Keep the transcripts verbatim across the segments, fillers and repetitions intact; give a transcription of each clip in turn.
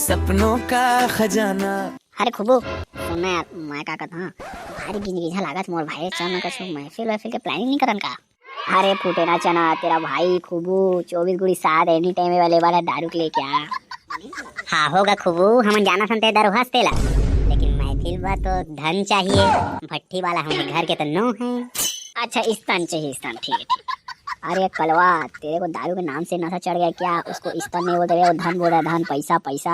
सपनों का खजाना। अरे खुबू, सुन ना यार, मैं का कहत हूँ, भारी गिजगिजा लागत मोर भाई, चल ना कछु महफिल वहफिल के planning नहीं करन का? अरे फूटे ना चना, तेरा भाई खुबू चौबीस गुड़ी सात any time available है, दारू के लेके आ। हाँ होगा खुबू, हमन जाना सन ते दारू हंस तेला, लेकिन महफिल बा तो धन चाहिए, भट्टी वाला हमरे घर के तो नो है। अच्छा, इस्तन चाहिए, इस्तन, ठीक है, ठीक। अरे कलवा, तेरे को दारू के नाम से नशा चढ़ गया क्या? उसको इस्तन नहीं बोलते, वो धन बोल रहा है, धन, पैसा, पैसा।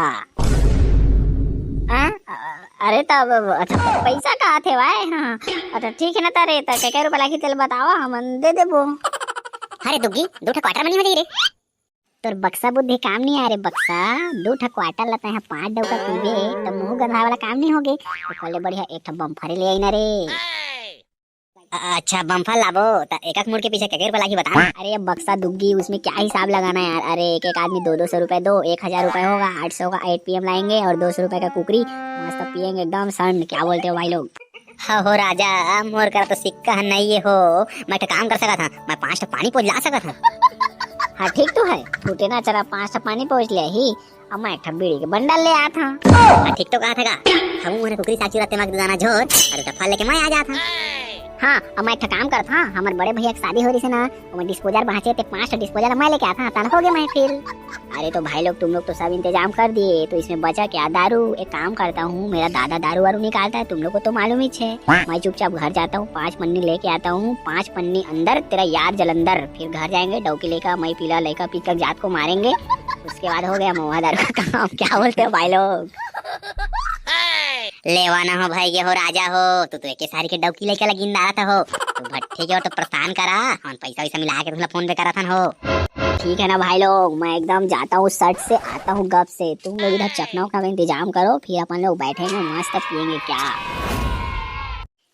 हाँ? अ-, अरे तब, अच्छा, पैसा कहा थे भाई? हाँ, अच्छा, ठीक है ना, तारे, त के, के रुपया लागी तेल बतावा, हमन दे देबो। अरे दुग्गी, दो ठा quarter में नहीं हो जाई रे। तोर बक्सा बुद्धि काम नहीं आ रे बक्सा, दो ठा quarter लता है, पांच डौका पीबे, त मुंह गंधाए वाला काम नहीं होगे। तो पहले बढ़िया एक ठा बम्फरे ले आई ना रे। अ-, अच्छा, बम्फर लाबो, त एक एक मुड़ के पीछे के के रुपया लागी बता ना। अरे बक्सा दुग्गी, उसमें क्या हिसाब लगाना है यार? अरे एक एक आदमी दो दो सौ रुपए दो, एक हजार रुपए होगा, आठ सौ का eight PM लाएंगे और दो सौ रुपए का कुकरी, मस्त पियेंगे एकदम संड। क्या बोलते हो भाई लोग? हाँ हो राजा, मोर करा तो सिक्का है नहीं ये हो, मैं एक काम कर सकत हूँ, मैं पाँच ठा पानी पहुँच ला सकत हूँ। हाँ ठीक तो है, फूटे ना चला, पाँच ठा पानी पहुँच ले ही, अब मैं एक ठा बीड़ी के बंडल ले आत हूँ। हाँ ठीक तो कहा था का, हम उन्हें कुकरी साग चुराते मार दाना झोर, अरे तो फल लेके मैं आ जात हूँ। हाँ, अब मैं एक ठा काम करत हूँ, हमारे बड़े भैया की शादी हो रही है ना, वो मैं disposal बाँचे थे, पाँच ठा disposal मैं लेके आत हूँ, तन हो गए महफिल। अरे तो भाई लोग, तुम लोग तो सब इंतजाम कर दिए, तो इसमें बचा क्या? दारू। एक काम करता हूँ, मेरा दादा दारू वारू निकालता है, तुम लोग को तो मालूम ही है। मैं चुपचाप घर जाता हूँ, पांच पन्नी लेके आता हूँ, पांच पन्नी अंदर तेरा यार जलंधर, फिर घर जाएंगे डौकी लेकर, मैं पीला लेकर पीकर जात को मारेंगे। उसके बाद हो गया महुआ दारू का काम। क्या बोलते हो भाई लोग? लेवा ना हो भाई, ये हो राजा हो, तू तो एक सारी के डौकी लेके लगिन दारत हो, तू भट्ठे के और तो परेशान करा, हम पैसा वैसा मिला के तुमला फोन पे करत हन हो। ठीक है ना भाई लोग, मैं एकदम जाता हूँ सट से, आता हूँ गप से। तुम लोग इधर चखना उखना का इंतजाम करो, फिर अपन लोग बैठेंगे मस्त पियेंगे। क्या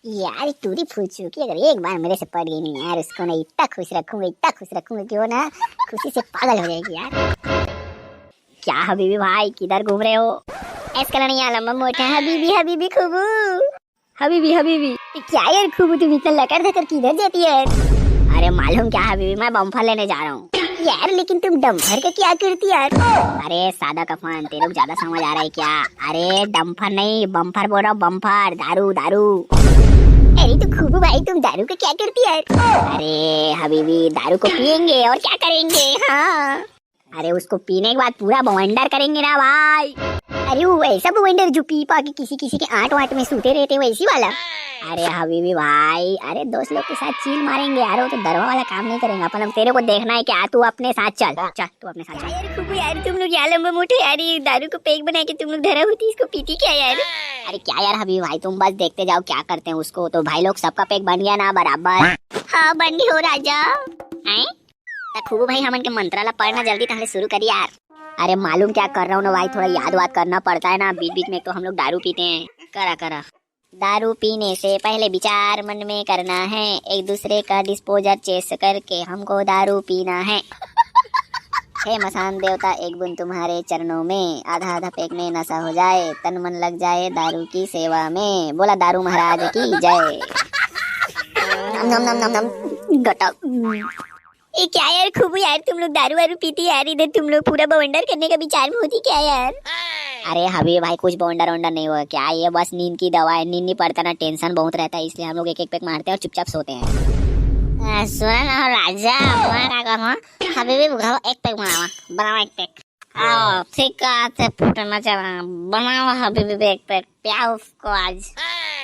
यार, टूरी फूचू की अगर एक बार मेरे से पड़ गई नहीं यार, उसको मैं इतना खुश रखूंगा, इतना खुश रखूंगा कि वो ना खुशी से पागल हो जाएगी यार। क्या हबीबी भाई, किधर घूम रहे हो? ऐस कलनिया लंबा मोटा हबीबी, हबीबी खूबू। हबीबी, हबीबी। क्या यार खूबू, तुम इतना लकर धकर किधर जाती है यार? अरे मालूम क्या हबीबी, मैं बम्फर लेने जा रहा हूँ। यार लेकिन तुम डम्फर का क्या करती यार? अरे सादा कफन, तेरे को ज्यादा समझ आ रहा है क्या? अरे डम्फर नहीं, बम्फर बोल रहा हूँ, बम्फर, दारू, दारू। अरे तो खूबू भाई, तुम दारू का क्या करती यार? अरे हबीबी, दारू को पियेंगे और क्या करेंगे? हाँ। अरे उसको पीने के बाद पूरा बवंडर करेंगे ना भाई। अरे वो वैसा बवंडर जो पी पा के किसी किसी के आंट वांट में सूते रहते, वैसी वाला। अरे हबीबी भाई, अरे दोस्त लोग के साथ चिल मारेंगे यार, वो तो दरवा वाला काम नहीं करेंगे अपन लोग। तेरे को देखना है क्या? तू अपने साथ चल, चल तू अपने साथ चल। यार खूबू यार, तुम लोग यार लंबे मोटे यार, ये दारू को पैक बना के तुम लोग धरा होती, इसको पीती क्या यार? अरे क्या यार हबीबी भाई, तुम बस देखते जाओ क्या करते हैं उसको। तो भाई लोग, सबका पैक बन गया ना बराबर? हाँ बन गया हो राजा। हैं? त खूबू भाई, हमन के मंत्रा ला पढ़ना जल्दी, ताहले शुरू करी यार। अरे मालूम क्या कर रहा हूँ ना भाई, थोड़ा याद वाद करना पड़ता है ना बीच बीच में, तो हम लोग दारू पीते हैं। करा करा। दारू पीने से पहले विचार मन में करना है, एक दूसरे का डिस्पोजल चेस करके हमको दारू पीना है। हे मसान देवता, एक बूंद तुम्हारे चरणों में, आधा आधा पैक में नशा हो जाए, तन मन लग जाए दारू की सेवा में। बोला दारू महाराज की जय। नम नम नम नम नम। गटक। ये क्या यार खूबू यार, तुम लोग दारू वारू पीती यार, इधर तुम लोग पूरा बवंडर करने का विचार में होती क्या यार? अरे हबीबी भाई, कुछ बवंडर वंडर नहीं हुआ क्या, ये बस नींद की दवा है, नींद नहीं पड़ता ना, टेंशन बहुत रहता है, इसलिए हम लोग एक एक पैक मारते हैं और चुपचाप सोते हैं। आ, सुना ना हो राजा, मैं क्या कहूँ, हबीबी बुझाओ, एक पैक बनावा, बनावा एक पैक। आओ, ठीक है, आज से फूटना चला, बनावा हबीबी एक पैक, पिया उसको आज।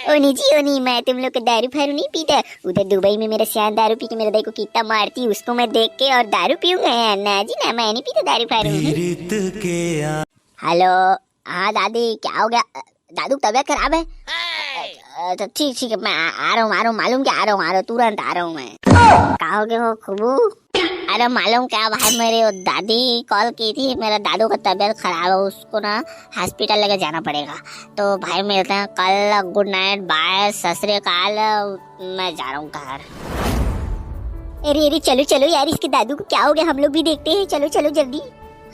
ओ नहीं जी, ओ नहीं, मैं तुम लोग के दारू फारू नहीं पीता। उधर दुबई में मेरा सियान दारू पी के मेरे दाई को कितना मारती, उसको मैं देख के और दारू पीऊंगा यार। ना जी ना, मैं नहीं पीता दारू फारू। हेलो, हाँ दादी, क्या हो गया? दादू की तबीयत खराब है? अ, तो ठीक, ठीक है, मैं आ, आ रहा हूँ, आ रहा हूँ, मालूम क्या, आ रहा हूँ, आ रहा हूँ, तुरंत आ रहा हूँ मैं। क्या हो गया हो खूबू? अरे मालूम क्या भाई, मेरी वो दादी कॉल की थी, मेरे दादू का तबीयत खराब है, उसको ना हॉस्पिटल लेके जाना पड़ेगा। तो भाई मिलते हैं कल, गुड नाइट, बाय, सत श्री अकाल, मैं जा रहा हूँ घर। अरे अरे चलो चलो यार, इसके दादू को क्या हो गया, हम लोग भी देखते हैं, चलो चलो जल्दी।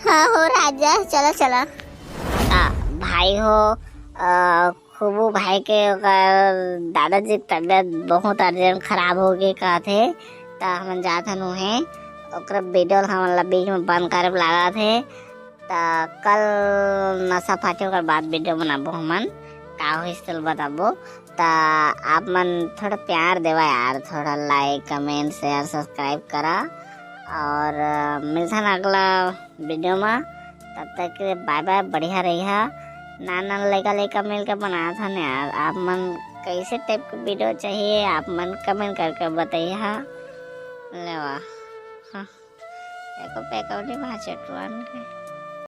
हाँ हो राजा, चलो चलो। आ, भाई हो, आ, खूबू भाई के ओकर दादाजी के तबीयत बहुत अर्जेंट खराब हो गई कहत हे, त हमन जात हन उहें, ओकरा वीडियो ल हमन ला बीच में बंद करे बर लागत हे। त कल नशा पार्टी ओकर बाद वीडियो बनाबो हमन, का होइस तेला बताबो। त आप मन थोड़ा प्यार देवा यार, थोड़ा like, comment, share, subscribe करा। और मिलथन अगला वीडियो में, तब तक के लिए bye bye, बढ़िया रहिहा। नान नान लइका लइका मिल के बनात हन यार, आप मन कैसे टाइप के वीडियो चाहिए, आप मन comment करके बताइहा। लेवा, हाँ, एको पैकौड़ी भांचे टुअन के।